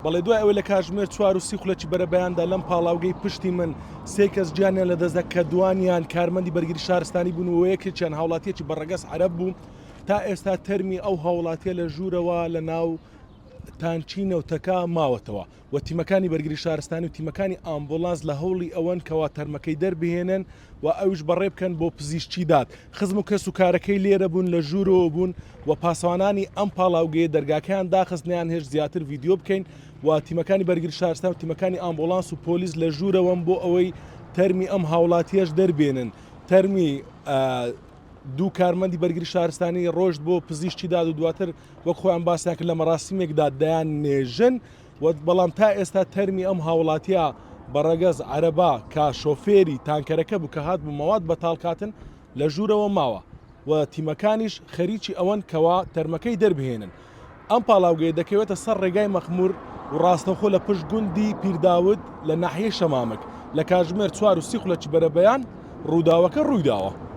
بەڵێ دوای ئەوەی لە کاتژمێر 4:30 خولەکی بەرەبەیاندا لەم پاڵاوگەی پشتی من سێ کەس گیانیان لەدەستدا کە دوانیان کارمەندی بەرگری شارستانی بوون و یەکێکیان هاوڵاتیەکی بە ڕەگەز عەرەب بوو تا ئێستا تەرمی ئەو هاوڵاتیە لە ژوورەوە لە ناو تانکی نەوتەکە ماوەتەوە و تیمەکانی بەرگری شارستانی و تیمەکانی ئامبوڵانس لە هەوڵی ئەوەن کەوا تەرمەکەی دەربهێنن و ئەویش بەڕێ بکەن بۆ پزیشکی داد. خزم و کەس و کارەکەی لێرە بوون لە ژوورەوە بوون و پاسەوانانی ئەم پاڵاوگەیە دەرگاکەیان داخست نەیانهێشت زیاتر ڤیدیۆ بکەین و تیمەکانی بەرگری شارستان و تیمەکانی ئامبوڵانس و پۆلیس لە ژوورەوەن بۆ ئەوەی تەرمی ئەم هاوڵاتیەش دەربێنن. تەرمی دوو کارمەندی بەرگری شارستانی ڕۆشت بۆ پزیشکی داد و دواتر وەک خۆیان باسیان کرد لە مەراسیمێکدا دەیان نێژن و بەڵام تا ئێستا تەرمی ئەم هاوڵاتیە بە ڕەگەز عەرەبە کە شۆفێری تانکەرەکە بوو کە هات بوو مەواد بەتاڵ کاتن لە ژوورەوە ماوە و تیمەکانیش خەریکی ئەوەن کەوا تەرمەکەی دەربهێنن. ئەم پاڵاوگەیە دەکەوێتە سەر ڕێگای مەخمور و ڕاستەوخۆ لە پشت گوندی پیرداود لە ناحیەی شەمامک لە کاتژمێر 4:30 خولەکی بەرەبەیان ڕووداوەکە ڕوویداوە.